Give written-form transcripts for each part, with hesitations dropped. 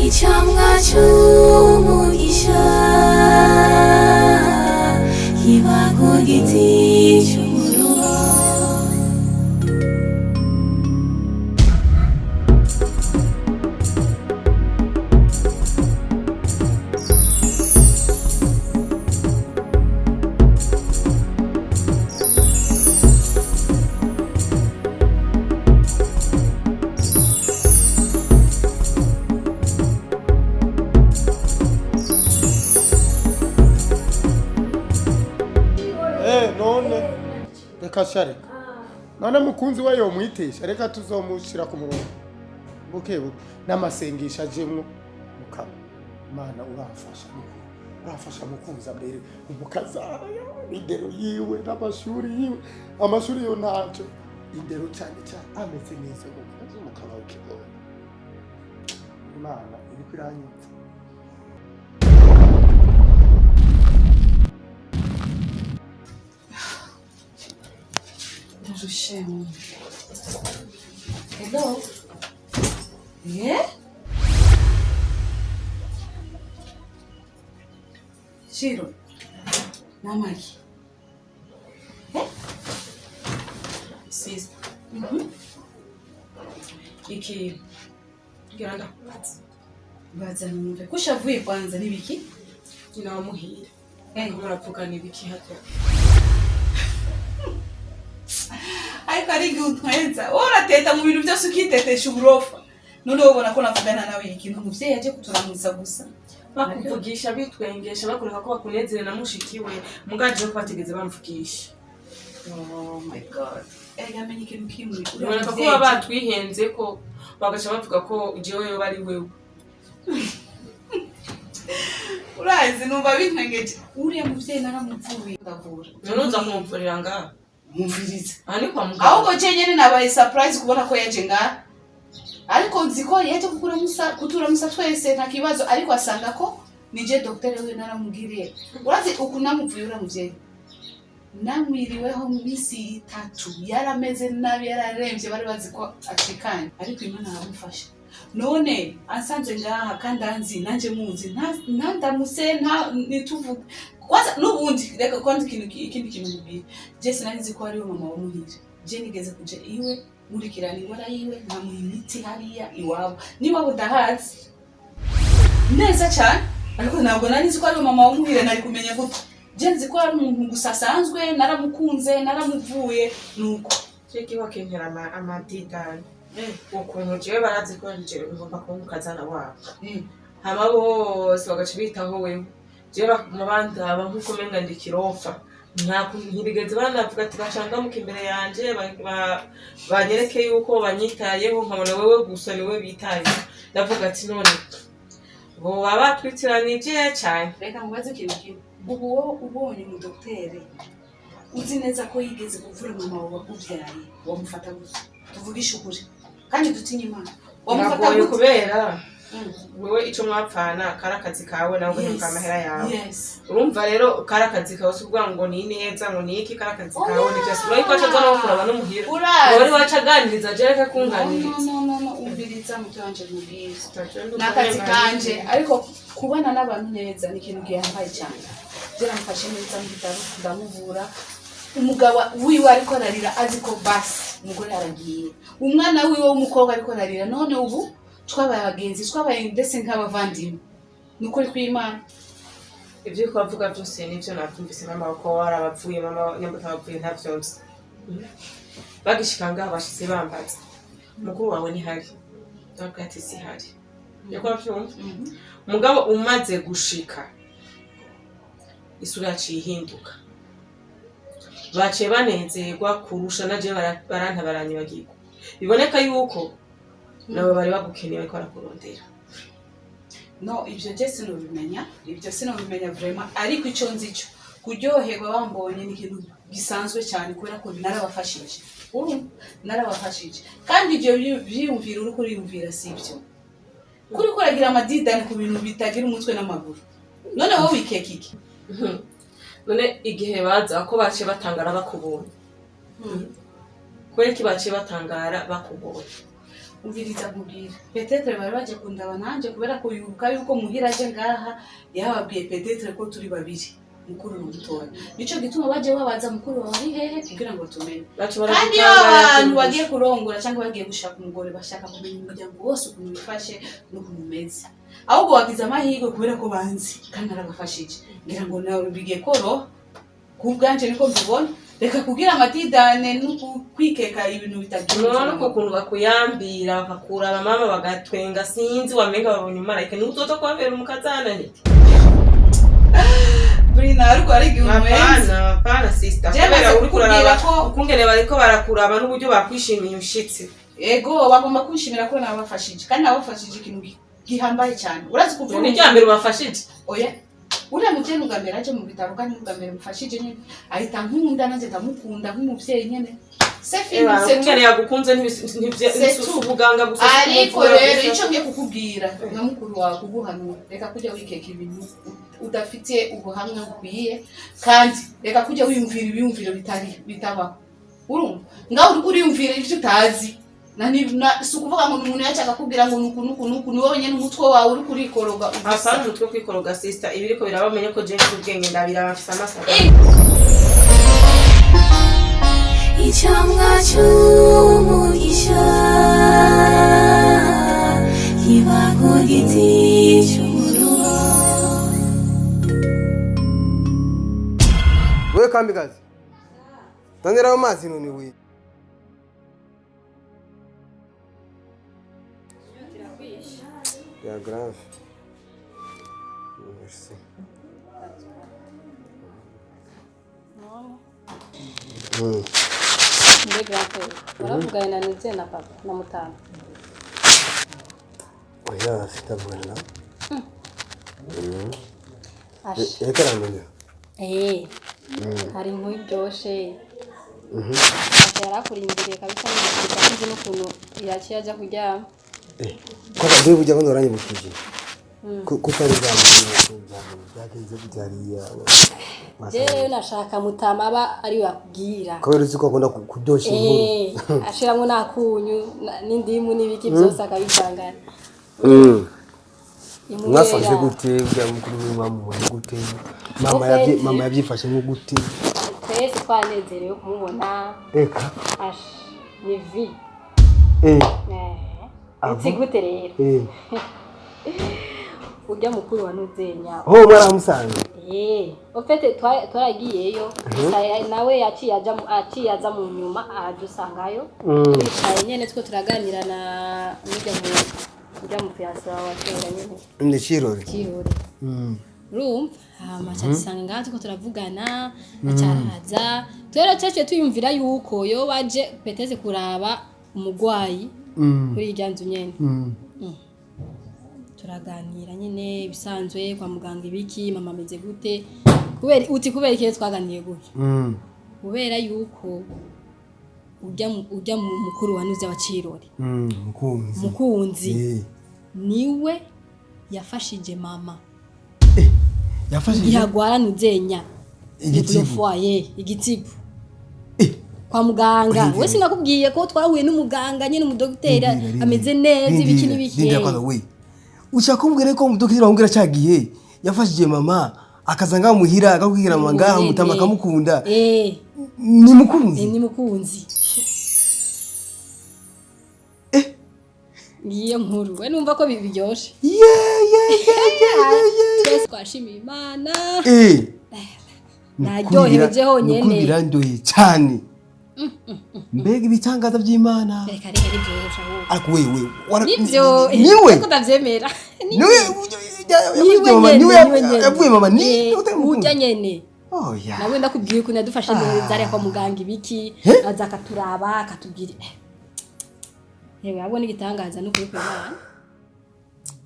Icamwa c'umugisha kiba ku giti c'umuruho. None reka sha, reka none mukunzi we yomwitesha, reka tuzomushyira ku murongo buke buke n'amasengesho ajemwo. Mukama Imana, uramfasha nukuri, uramfasha mukunzi mbere umukazana, indero yiwe n'amashuri yiwe. Amashuri yo ntacyo, indero cyane cyane ameze neza. Mukunzi mukaba ukibona Imana iriko iranyumva. Ndarushe. Hello. Eh? Shiro. Namaki. Eh? Sister. Iki ngira ndakubaza. Baza numve. Kushavuye kwanza nibiki? Nyina wa Muhira. Eh. Muravugana ibiki hajya? Ariko ari igihe untwenza. Wowe urateta mu bintu byose, ukitetesha uburofa. None wowe ubona ko navugana nawe ikintu umuvyeyi yaje kuturamutsa gusa. Bakuvugisha bitwengesha, bakureka ko bakunezere na mushiki we, mugaje ko batigeze bamvugisha. Oh my God. Erega menya ikintu kimwe. Biboneka ko baba batwihenze, ko bagaca bavuga ko jewe yoba ari wewe. Urazi numva bintwengeje. Uriya muvyeyi naramuvuye, ndavura. None uza kumuvurira ngaha? Mumviriza. Aha ni kwa muganga. Ahubwo je nyene nabaye surprise kubona ko yaje ngaha, ariko nzi ko yaje kuturamusa twese, nta kibazo, ariko asanga ko nije dogiteri we naramugiriye. Urazi ukuntu namuvuye? Uriya muvyeyi namwiriweho mu minsi 3, yarameze nabi, yararemvye, bari bazi ko acikanye, ariko Imana aramufasha. None ansanze ngaha kandi anzi nanje muzi, ntandamuse, nta nituvuge kwanza. N'ubundi reka kwanza ikintu, ikindi kintu mubwire: je sinari nzi ko ariwe mama wa Muhira. Je nigeze kuja iwe nkurikirana ingwara yiwe, nkamuha imiti hariya iwabo. N'iwabo ndahazi neza cyane, ariko ntabwo nari nzi ko ari mama wa Muhira. Nari kumenya gute? Je nzi ko ari umuntu gusa asanzwe, naramukunze, naramuvuye, nuko. Jeki wakentera amadidani ukuntu jewe barazi ko jewe ngomba kuba umukazana wabo, hama bose bagaca bitaho wewe, jewe bakaguma bandaba nk'uko umenga ndi ikirofa. Ntibigeze banavuga ati bacangamuka imbere yanje, banyereke yuko banyitayeho. Nkabona wewe gusa niwe bitayeho. Ndavuga ati none boba batwitiranije cane? Reka nkubaze ikintu kimwe. Ubu wowe ubonye umudokiteri uzi neza ko yigeze kuvura mama wawe wakubyaye, wamufata gute? Tuvugishe ukuri kandi dutinye Imana, wamufata Biragoye gute? kubera wewe ico mwapfana kari akazi kawe, nawe ugahembwa amahera yawe. Urumva rero kari akazi kawe, si ukuvuga ngo ni neza ngo ni iki, kari akazi kawe. Ni byose urabona ko aca no kuraba no muhira. Urazi. Wari waca aganiriza je, reka kunganiriza. No, no, no, no, umviriza muto wanje nkubwire. Ni akazi kanje, ariko kubana n'abantu neza ni ikintu gihambaye cyane. Je namufashe neza mu bitaro, ndamuvura. Umugabo wiwe ariko ararira, azi ko basi umugore aragiye. Umwana wiwe w'umukobwa ariko ararira. None ubu twabaye abagenzi, twabaye ndetse nk'abavandimwe, ni ukuri kw'Imana. Ibyo uriko uravuga byose nibyo nabyumvise, mama, ko warabapfuye. Mama, nyamba utabapfuye ntavyo nzi. Bagishika ngaha bashitse bambaza: "Mukuru wawe ntihari?" Ndababwira ati: "Sihari." Niko uravyumva, mugabo umaze gushika isura yaciye ihinduka, baciye banezerwa kurusha naje barantabaranyibagirwa. Biboneka yuko nabo bari bagukeneye, bariko barakurondera. No, ibyo je sinobimenya, ibyo sinobimenya vraiment, ariko icyo nzi cyo kuryoherwa bambonye ni ikintu gisanzwe cyane, kubera ko narabafashije. Urumva, narabafashije. Kandi ibyo vyiyumviro uriko uriyumvira si ibyo kuri kuragira amadidani ku bintu bitagira umutwe n'amaguru. None wowe wikeka iki? None igihe baza ko baciye batangara bakubonye, kubera iki baciye batangara bakubonye? Umviriza nkubwira, peut-être bari baje kundaba nanje kubera ko yubuka yuko muhira aje ngaha yababwiye peut-être ko turi babiri, mukuru na mutoya. Nico gituma baje babaza mukuru wawe ari hehe kugira ngo tumenye. Baca Kandi iyo baradutangara. abantu bagiye kurongora cyangwa bagiye gushaka umugore, bashaka kumenya umuryango wose ukuntu wifashe n'ukuntu umeze. Ahubwo wagize amahirwe kubera ko banzi kandi narabafashije, ngira ngo nawe bigiye koroha. Ku bwanje niko mbibona. Reka kugira amatidane no kwikeka ibintu bitagira. None uko kuntu bakuyambira, bakakuraba mama, bagatwenga, sinzi, wamenga babonye umumarayika, niwe uzoza kubabera umukazana niki? Brina, ariko hari igihe umuhenzi. Hapana, hapana, sister. Jewe Kubera maze uriko kukubwira uraraba ko- ukungene bariko barakuraba n'uburyo bakwishimiye ushitse. Ego, bagomba kunshimira ko nabafashije, kandi nabafashije ikintu gihambaye cyane. Urazi kuvuga Ni irya mbere ubafashije? Oya, uriya muvyeyi n'ubwa mbere aje mu bitaro, kandi n'ubwa mbere mufashije nyene ahita nkunda, nanjye ndamukunda nk'umuvyeyi nyene. C'est fini, c'est Ukungene tout. yagukunze. C'est tout. Ubuganga gusa. Ariko kumuvura rero gusa. icyo ngiye kukubwira nka mukuru wawe, kuguhanura, reka kujya wikeka ibintu udafitiye ubuhamya bukwiye, kandi reka kujya wiyumvira ibiyumviro bitari bitabaho. Urumva ngaho uriko uriyumvira ibyo utazi. Si ukuvuga ngo ni umuntu yacu akakubwira ngo nuku nuku nuku, ni wowe nyene umutwe wawe uriko urikoroga ubusa. Hapana, umutwe kwikoroga, sister. Ibiriko biraba, umenye ko je mfite ubwenge, ndabiraba, mfise amaso. Icamwa c'umugisha kiba ku giti c'umuruho. Wewe Kamikazi, tanzera ayo mazi none we. Ya grave. Merci. Mbe grand, uravugana na Nuze na papa na Mutama? Oya, sitavugana nawe. Asha. Reka aramenya. Eh, hari inkuru iryoshe. Asha yarakurindiriye kabisa n'igishika, sinzi n'ukuntu yaciye aja kuryama. Eh, kwa sababu burya ngo uranyibukije. Ko utari bwamenye byagenze gute hariya. Jewe nashaka Mutama aba ari we akubwira. Kubera uzi ko akunda kuryosha inkuru. Eh, ashiramwo n'akunyu n'indimu n'ibiki byose akabivangana. Inkuru Mwafashe rero gute burya mukuru wiwe, mwamubonye gute? Mama Ofeti. yavye, mama yabyifashe nko gute? Twese twanezerewe kumubona. Eka. Asha ni vi. Eh. Eh. Avo? Uti gute rero? Eh. Urya mukuru wa Nuzenya. Ho mwaramusanze? Eh, au fait twaragiyeyo, nawe yaciye aja aciye aza mu nyuma aradusangayo. Twicaye nyene two turaganira na nurya mu fiancé wawe wa kera nyene. Ni Kirori. Kirori. Urumva hama aca dusanga ngaha turiko turavugana, acaraza. Twero caciye tuyumvira yuko yo baje peut-être kuraba umugwayi kuri irya nzu nyene. Turaganira nyene ibisanzwe kwa muganga, ibiki, mama ameze gute. Kubera uti kubera iki twaganiye gutyo? Kubera yuko urya mu mukuru wa Nuze wa Cirori. Mukunzi. Mukunzi. Niwe yafashije mama. Yafashije Ihagwara Nuzenya. Igitigu. Foyer igitigu. Kwa muganga. We sinakubwiye ko twahuye n'umuganga nyene, umudogiteri ameze neza, ibiki n'ibiki. Rindira kwanza we. Ushaka kumbwira ko umudokiteri wambwira cyagiye yafashije mama, akaza ngaha muhira, akakubwira mama ngaha Mutama akamukunda? Eh. Ni mukunzi. Ni mukunzi. Ngiyo nkuru. We numva ko biryoshe. Yeah. Twese twashimiye Imana. Naryohereje Naryohereje honyene. Nukuri birandoye cyane. Mbega ibitangaza by'Imana. Reka reka, nivyoroshe ahubwo. Ariko wewe Nivyo. Niwe. Ariko ndavyemera. Niwe Niwe mama nyene, niwe niwe nyene. yavuye mama ni Urya nyene. Oh yeah. Nawe ndakubwiye ukuntu yadufashe neza ariya kwa muganga, ibiki, Eh? aza akaturaba akatubwira. Yewe, ahubwo n'igitangaza n'ukuri kw'Imana.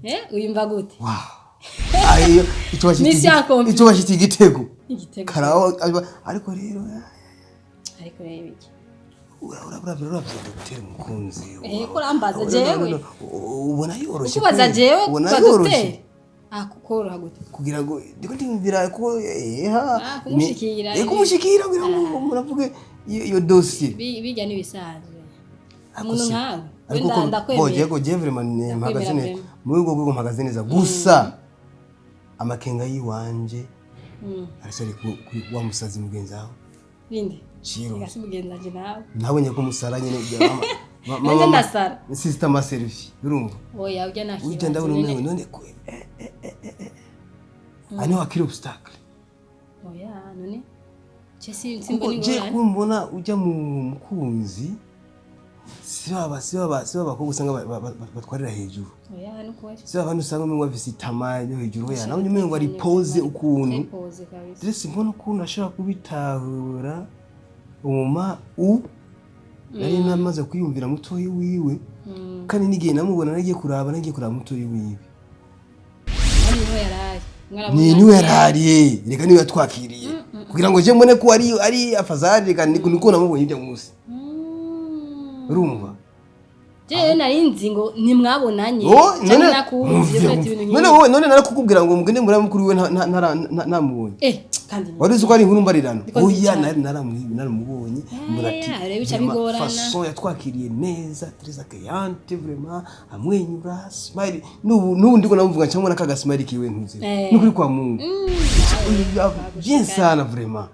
Eh, uyumva gute? Wow. Ayo icyo bashita Mission accomplie. Icyo bashita igitego. Igitego. Karaho ariko rero Ariko rero ibiki? Urabya dogiteri Mukunzi. Eh, ko urambaza jewe? Ubona yoroshe. Ukubaza Kweli. jewe Ubona kwa yoroshe. dogiteri? Ah, kukoroha gute? Kugira ngo ndiko ndiyumvira ko eha Ah, kumushikira. Kumushikira kugira ngo muravuge iyo dossier. Bijya n'ibisanzwe. Ariko Umuntu si- nkawe. ariko Wenda ko ndakwemera. bo jego je vraiment ne mpagaze neza Ndakwemera. muri ubwo rwego, mpagaze neza, gusa amakenga yiwanje arasari kuri wa musazi mugenzi wawe. Binde. Ciro. Reka mugenzi wanje nawe. Nabonye ko musara nyene Nanjye ndasara. Sister ma selfie, urumva? Oya, ujya nta Ujya kibazo. ndabona Nyene. umwe none ko ani wakiri obstacle. Oya, none. Je si Kuko simbona je ingorane. kumbona ujya mu mukunzi, si baba usanga batwarira hejuru. Oya, nuko. Si abantu usanga umengo bafise itama yo hejuru. Oya, nawe umengo ari pose ukuntu. Pose kabisa. Rero simbona ukuntu ashobora kubitahura umuma u nari namaze kwiyumvira mutoyi wiwe, kandi n'igihe namubona nagiye kuraba mutoyi wiwe. Hano niho yarari. Ni niwe yarariye, reka niwe yatwakiriye kugira ngo je mbone ko ari afazari. Reka niko namubonye ibyo munsi, urumva? Je nari nzi ngo ntimwabonanye. Oh, Canke none nakumvise Muvye, ko ibintu none nk'ibi. wowe none narakukubwira ngo mugende muri mukuru wiwe ntamubonye. Eh, kandi Wari uzi ko ari inkuru mbarirano? Ndiko Oya. nzicara. Nari naramubonye, mbona ati Ya, rero bica vraiment, bigorana. façon yatwakiriye neza, très accueillante vraiment, amwenyura, smile. N'ubu ndiko namuvuga cyangwa nakaga smile kiwe ntuzi. Nukuri kwa Mungu bien sana vraiment.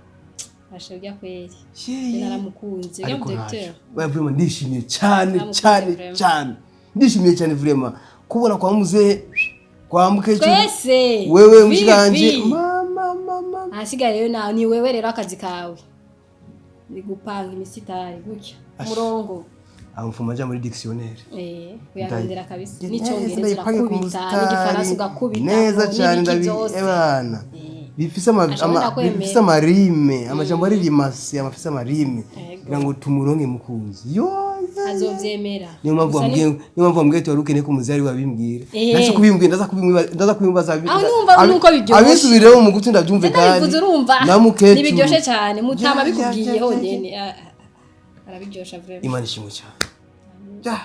Asha kweli. Yeah, Je yeah. naramukunze. Ujya Ariko mu ntacyo. docteur. Oya, vraiment ndishimiye cyane. Naramukunze Cyane. vraiment. Cyane, ndishimiye cyane vraiment kubona kwa muzehe, kwa mukecuru. Twese. Wewe Vi, mushikanje vi. mama mama. Ahasigaye rero nawe ni wewe rero, akazi kawe ni gupanga imisitari gutya umurongo. Amfuma aja muri dictionnaire. Eh, kuyarondera kabisa. Neza, N'icongereza ndayipange ku urakubita, musitari. n'igifaransa ugakubita Neza cyane. n'ibiki Ndabi byose. ebana bifise ama, Ashobora ndakwemera. bifise amarime, amajambo ari rimase, amafise amarime Yego. kugira ngo tumuronke mukunzi yo ya. Azovyemera. Niyo mpamvu Gusa wambwiye, niyo mpamvu wambwiye ati wari ukeneye ko umuzari wabimbwira. Ndaza kubimbwira, ndaza kubimubaza. Aho numva nuko biryoshe. Abisubireho mu gutwi ndabyumve kandi. Ndabivuze urumva Na mukecuru. nibiryoshe cyane mutama. Ya, ya, Bikubwiye ya, ya, honyene. Ah, ah, ah. Arabiryosha vraiment. Imana ishimwe cyane. Ya.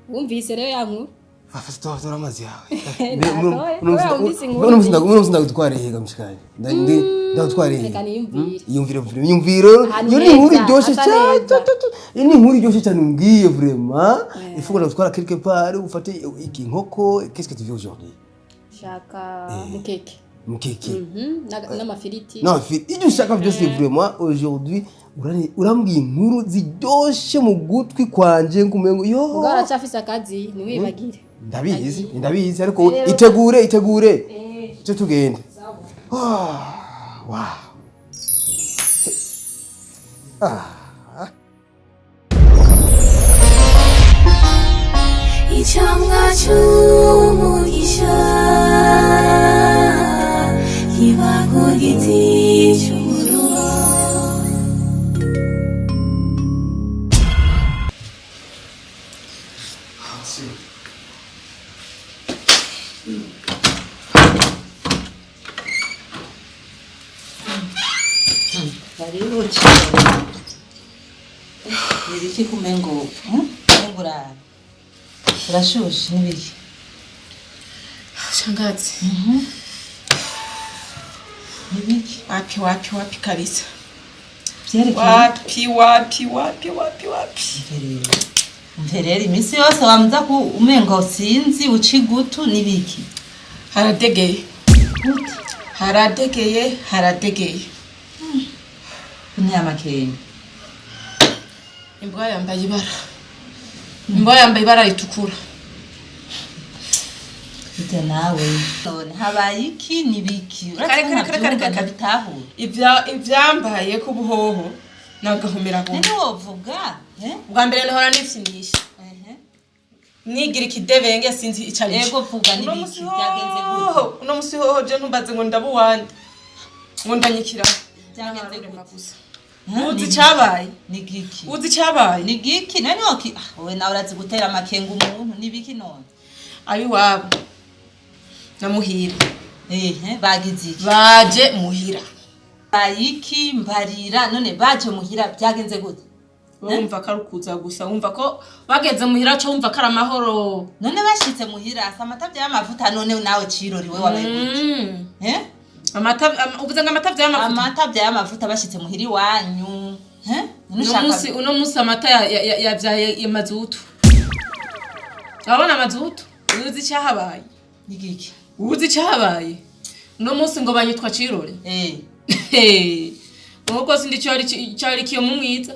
Wumvise rero ya nkuru? Fata tora amazi yawe. Ntagoye. Kubera wumvise inkuru. Uno musi ndagutwara hega mushikanje? Ndagutwara hega? Reka niyumvire. Iyumvire vraiment, iyumvire. Ahantu Iyo ni inkuru heza, iryoshye hasa cyane. neza. Iyo ni inkuru iryoshye cyane umbwiye vraiment. Il faut qu'on ndagutwara quelque part, ufate inkoko. Qu'est-ce que tu veux aujourd'hui? Shaka mukeke. Mukeke. N'amafiriti. Non, ibyo ushaka byose vraiment aujourd'hui. Urambwiye inkuru ziryoshe mu gutwi kwanje nkumengo yo. Ubwo aracyafise akazi, ntiwibagire. Ndabizi, ndabizi, ariko itegure, itegure cyo tugende. Ah, wow. Ah. Icamwa c'umugisha kiba ku giti c'umuruho. Karibu chini. Nibiki kumengo? Kumengo urashushe nibiki? Shangazi. Nibiki? Wapi, wapi, wapi kabisa. Vyerekeye. Wapi, wapi, wapi, wapi, wapi. Umve rero, iminsi yose wamza ku umengo sinzi uca igutu, nibiki? Haradegeye. Gute? Haradegeye, haradegeye. Kunteye amakenga. Imbwa yambaye ibara. Imbwa yambaye ibara ritukura. Gute nawe? None habaye iki, nibiki? Kare, kare, kare, kare, kare. Ndabitahura. Ivyambaye ko buhoho nagahomera None buntu. wovuga? Eh? Ubwa mbere nahora nifyinisha. Ehe. Nigira ikidebenge sinzi ico ari cyo. Ego, vuga Uno nibiki? musi Byagenze gute? hoho, uno musi hoho je ntumbaze ngo ndabuwande. Ngo ndanyikira. Byagenze gute? Gusa. Ha, Uzi ni icabaye? Ni giki? Uzi icabaye? Ni giki? None woki? Ah, wowe nawe urazi gutera amakenga umuntu, nibiki none? Abiwabo. Na muhira. Ehe, bagize iki? Baje muhira. Bayiki mbarira none, baje muhira byagenze gute? Wumva ko ari ukuza gusa, wumva ko bageze muhira co, wumva ko ari amahoro. None bashitse muhira si amata vy'amavuta? None nawe Cirori, we wabaye gute? Eh? Amata uvuze ngo amata vy'amavuta? Amata vy'amavuta, bashitse muhira iwanyu. Eh? None Uno ushaka munsi, uno munsi amata yavyaye amazutu. Urabona amazutu, uzi icyahabaye? Igiki? Uzi icyahabaye uno munsi? Ngo banyitwa Cirore. Ubwo sindi cari kiyo mu mwiza,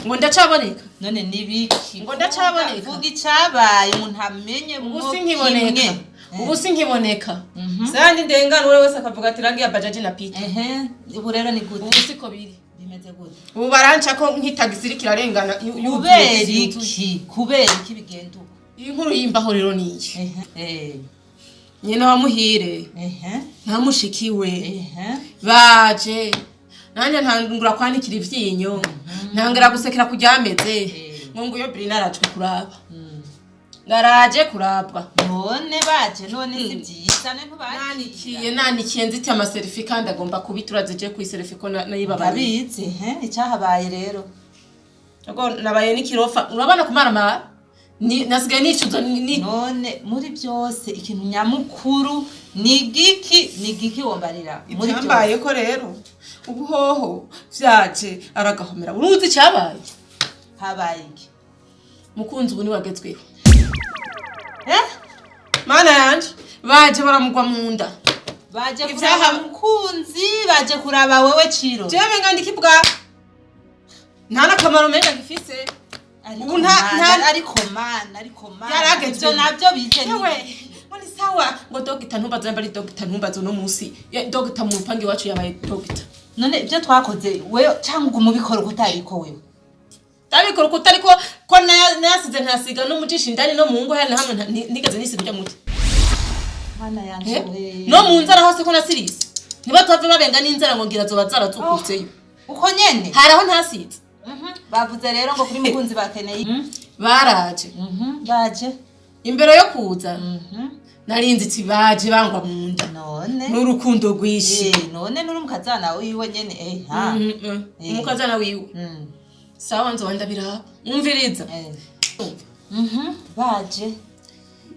ngo ndacaboneka. None nibiki? Ngo ndacaboneka. Vuga icabaye umuntu amenye. Ubu Mwo sinkiboneka. kimwe. Ubu sinkiboneka. Sandi ndengana uri wese akavuga ati rangi ya bajaji na pita. Ehe, ubu rero ni gute? Ubu siko biri. Bimeze gute? Ubu baranca ko nk'itagisi iriko irarengana Kubera yuzuye. iki? Kubera iki bigenda uko? Iyi nkuru yimbaho rero niyi. Nyina wa Muhire nta mushikiwe baje, nanjye ntangura kwanikira ivyinyo, ntangura gusekera kuryameze ngo nguyo Brina arajwe kuraba, ngaraje kurabwa. None baje, none si byiza? Ne ntubakira? Nanikiye, nanikiye nziti amaselfie, kandi agomba kubitura zije ku selfie ko nayibabariye. Ndabizi. Ehe, icyahabaye rero? Ubwo nabaye n'ikirofa, urabona kumaramara ni nasigaye nicuza ni None muri byose ikintu nyamukuru ni giki? Ni giki wombarira muri byose? Ibyambaye ko rero ubuhoho vyaje aragahomera. Uruzi icyabaye? Habaye iki? Mukunzi ubu niwagezweho. Eh? Mana yanje, baje baramugwa mu nda. Baje Ivyaha- kuraba mukunzi, baje kuraba wewe Ciro? Jewe nga ndikibwa nta n'akamaro menga gifise. Ariko Ubu nta- mana, nta- ariko mana, ariko mana, Yaragezweho. ivyo navyo bije ni Yewe, ngo ni sawa, ngo dogita ntumbaze, yamba ari dogita ntumbaze uno munsi. Dogita mu rupangu iwacu yabaye dogita. None ibyo twakoze wewe, cyangwa uguma ubikora uko utariko wewe? Ndabikora uko utari ko nayasize ntasiga no mu jisho indani no mu ngo hano hamwe nigeze nisiga ujya muti. Mana yanje Eh? we. No mu nzara hose ko nasirise, ntibatave babenga n'inzara ngo ngira zoba zarazukutseyo. Uko nyene. Hari aho ntasize. Bavuze rero ngo kuri mukunzi bakeneye. Baraje. Baje. Imbere yo kuza narinzi iti baje bangwa mu nda None n'urukundo rwinshi. Eh, none nuri mukazana wiwe nyene, eh ha. Eh. Umukazana wiwe. Sawa, nzoba ndabiraba, umviriza. Eh. Baje.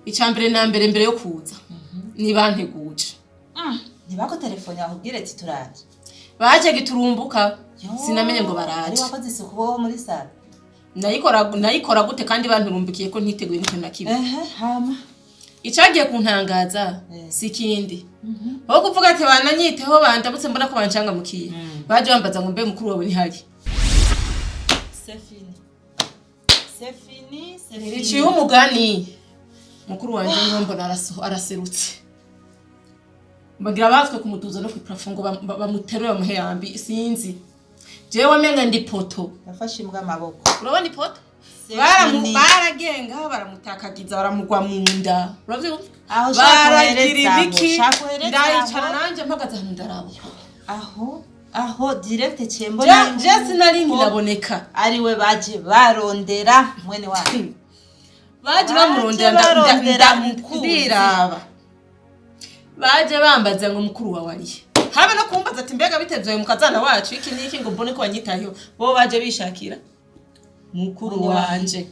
Icya mbere na mbere, mbere yo kuza nibanteguje. Ntibako telefone bakubwire ati turaje? Baje giturumbuka. Yo, Sinamenye ngo ari baraje. wakoze isuku wowe muri salo? Nayikora, nayikora gute kandi banturumbukiye ko ntiteguye n'ikintu na kimwe? Ehe, hama? Icagiye kuntangaza si ikindi, aho kuvuga ati bananyiteho bandamutse mbona ko bancangamukiye, baje bambaza ngo mbe mukuru wawe ntihari? C'est fini, c'est fini, c'est fini. Riciye umugani, mukuru wanje niwe mbona araserutse, bagira batswe kumutuza no kw'iplafond ngo bamuterure bamuhe yambi. Sinzi, jewe menga ndi poto. Yafashe imbwa amaboko. Urabona ipoto? C'est fini. Baragenga baramutakagiza, baramugwa mu nda, uravyumva? Aho ushaka Baragira uhereza aho, ibiki. ushaka uhereza Ndayicara aho. nanje mpagaze ahantu ndaraba. Aho aho direct cembona. Je sinari nkiraboneka. Ariwe baje barondera, mwene wacu. Baje bamurondera Baje barondera mukunzi. Ndiraba, baje bambaza ngo mukuru wawe arihe, habe no kumbaza ati mbega bitevye mukazana wacu iki n'iki, ngo mbone ko banyitayeho. Bo baje bishakira mukuru Mwene wacu. wanje.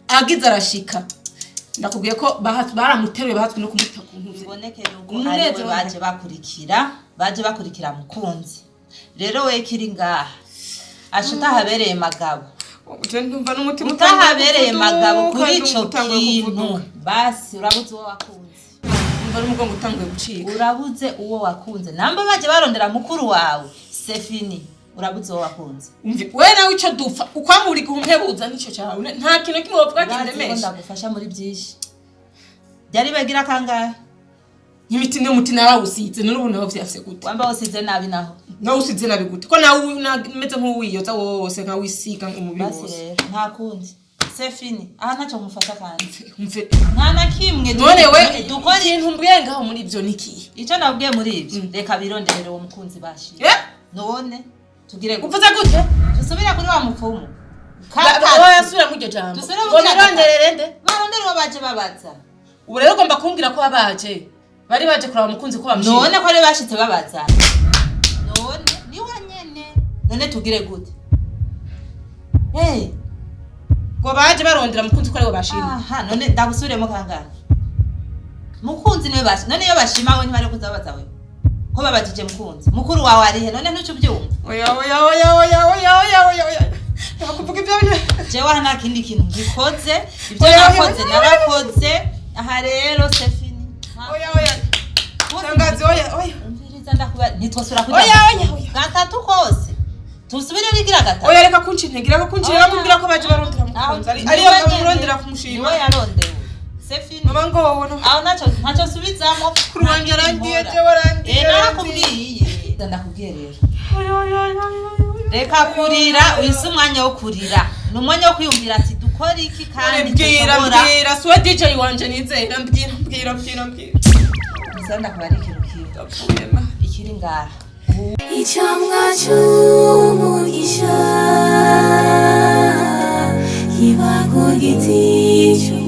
Agize arashika, ndakubwiye ko baramuteruye, bahatswe no kumuta ku ntuze. Biboneke yuko Umunezero. ariwe baje bakurikira, baje bakurikira mukunzi. Rero we kiri ngaha asha utahabereye magabo. Je ndumva n'umutima Utahabereye utanguye magabo kuvuduka, kuri ndumva ico utanguye kintu. kuvuduka. Basi urabuze uwo wakunze. Ndumva n'umugongo utanguye gucika. Urabuze uwo wakunze. Namba baje barondera mukuru wawe, c'est fini, urabuze uwo wakunze. Umve, we nawe ico dupfa ukwamura igihumpebuza nico cyawe, nta kintu kimwe wovuga Urazi ko kindemesha. ndagufasha muri byinshi. Byari bagira kangahe? Nk'imiti n'umuti narawusize, none ubu naho vyafise gute? Wamba usize nabi naho. Nawe usize nabi gute ko nawe umeze nk'uwiyoza wose, nkawisiga umubiri Basi wose? rero nta kundi, c'est fini, aha ntacyo nkufasha kandi. Umve. Nta na kimwe. None we Dukora ikintu mbwiye ngaho muri ibyo ni ikihe? Icyo nabwiye muri ibyo, reka bironderere uwo mukunzi bashimye. Eh? None tugire gute? Uvuze gute? Dusubire kuri wa mupfumu. Oya, subira muri iryo jambo. Dusubire mu Ngo kiriya. nironderere nde? Barondere uwo baje babaza. Ubu rero ugomba kumbwira ko abaje bari baje kuraba umukunzi ko bamushimye? None ko ari bashitse babaza, none niwe nyene, none tugire gute? Eh, Ngo baje barondera Mukunzi ko ariwe bashima. Aha, none ndagusubiremo kangahe? Mukunzi niwe bashima. None iyo bashima we ntibari kuzabaza we ko babajije Mukunzi mukuru wawe arihe? None ntuce ubyumva? Oya, oya, oya, oya, oya, oya, oya, oya, nakuvuga ibyo bintu. Jewe aha nta kindi kintu ngikoze. Ibyo Oya, oya, nakoze oya, narakoze. Aha rero c'est fini. Oya, oya, shangazi, oya, oya. Umviriza, ndakuba ntitwosubira kuja. Oya, oya, oya. Gatatu kose tusubire bigira gatatu. Oya, reka kunca intege, reka kunca, reka Oya. kumbwira ko baje barondera Mukunzi ariyo bamurondera kumushima. Niwe yarondewe, c'est fini. Mama, ngo wowe no Aho ntacyo nsubizamo. Kuri wanjye arandiye, jewe arandiye. Eh, narakubwiye, ndakubwiye rero. Reka kurira, uyu si umwanya wo kurira, ni umwanya wo kwiyumvira ati dukora iki kandi Mbwira. dushobora. Mbwira, siwe DJ wanje nizera, mbwira, mbwira, mbwira, mbwira. Gusa ndakubara ikintu kimwe. Ndapfuye ma. Ikiri ngaha. Icamwa c'umugisha kiba ku giti.